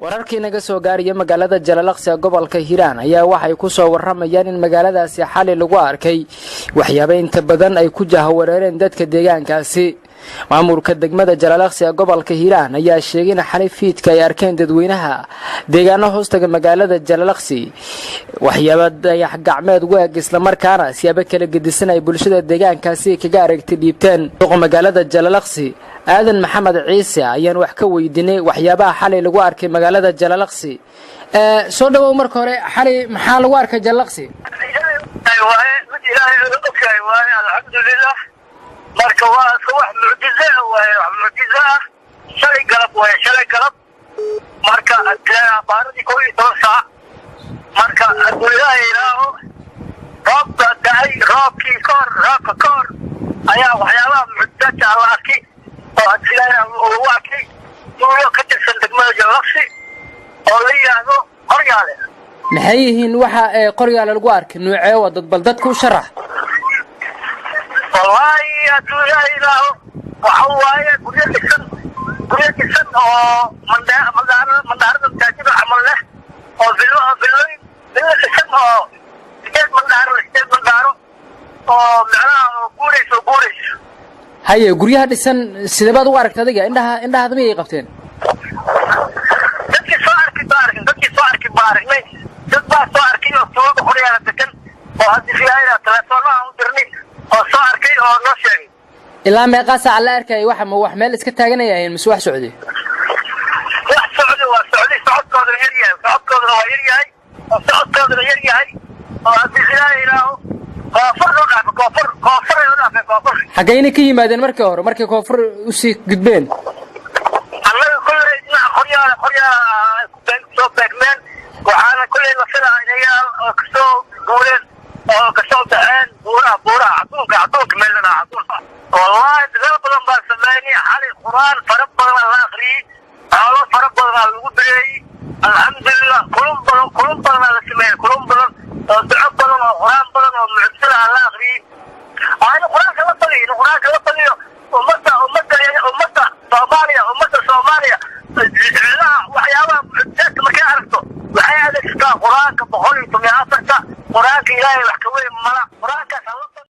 Wararkii naga soo gaaraya magaalada Jalalaqsi ee gobolka Hiiraan ayaa waxay ku soo waramayaan in magaaladaasi xalay lagu arkay waxyaabo inta badan ay ku jahawareereen dadka deegaankaasi. Maamulka degmada Jalalaqsi ee gobolka Hiiraan ayaa sheegay in xalay fiidka ay arkeen dadweynaha deegaano hoostaga magaalada Jalalaqsi waxyaabo dayax gacmeed waag, islamarkaana siyaabo kala gedisan ay bulshada deegaankaasi kaga aragti dhiibteen. Magaalada Jalalaqsi Aadan Maxamed Ciise ayaan wax ka weydiinay waxyaabaha xalay lagu arkay magaalada Jalalaqsi. Soo dhawow, marka hore xalay maxaa lagu arkay Jalalaqsi? Waaye mid Ilaahay ogyahay waaye, alxamdulilah. Marka waa iska wax mucjizo ah waaye, wax mucjizo ah. Shalay galab waaye, shalay galab. Marka abaaradii 11 saac. Marka hadduu Ilaahay ilaaho, roob baa da'ay. Roobkii ka hor, roobka ka hor ayaa waxyaabaha mucjizaadka la arkay oo haddii Ilaahay lagu arkay tuulo ka tirsan degmada Jalalaqsi oo la yidhaahdo Qoryaale. Maxay yihiin waxa ee Qoryaale lagu arkay? Nuucee waa dad? Bal dadka u sharax. Wallaahi hadduu Ilaahay ilaaho, waxa waaye guryo dhisan, guryo dhisan oo mandhaarada masaajida camal leh oo villo, villooyin, villo dhisan oo sideed mandhaaro, sideed mandhaaro oo macnaha oo guurayso, oo guurayso. Haye, guryaha dhisan sidee baad ugu aragtay adiga? Indhahaada miyay qabteen? Dadkii soo arkay baa arkin, dadkii soo arkay baa aragnay. Dad baa soo arkay oo tuulada Qoryaala degan oo haddii Ilaahay teleefoonaha u dirnay oo soo arkay oo noo sheegay. Ilaa meeqaa saaca la arkayay waxa? Ma wax meel iska taaganay ahayn mise wax socday? Wax socday, waa socday. Socodkoodana yar yahay, socodkoodana waa yar yahay oo socodkoodana yar yahay oo haddii Ilaahay ilaaho koonfur loo dhaafay, koonfur, koonfur ay u dhaafeen, koonfur. Xaggayna ka yimaadeen markii hore markay koonfur usii gudbeen? Annaga kolley dhinaca Qoryaala, Qoryaala soo beegmeen. Waxaana kolley la filaa inay kasoo guureen oo kasoo baxeen buuraha, buuraha Cadduunka, Cadduunka meel la dhaha, Cadduunka. Wallaahi dadaal badan baan sameynay. Xalay qur-aan fara badan la akhriyey, xoolo fara badanaa lagu bireeyey, alxamdulilah. Kulun badan, kulun badanaa la sameeyey, kulun badan oo duco badan oo qur-aan badan oo mucjisada la akhriyey. Waa in qur-aanka la badiyo, in qur-aanka la badiyo. Ummadda, ummadda, ummadda Soomaaliya, ummadda Soomaaliya jeclaha waxyaabaha mucjisaadka markay aragto waxay adeegsataa qur-aanka 114-ta. Qur-aanka Ilaahay wax ka weyn mala, qur-aankaas hala badiyo.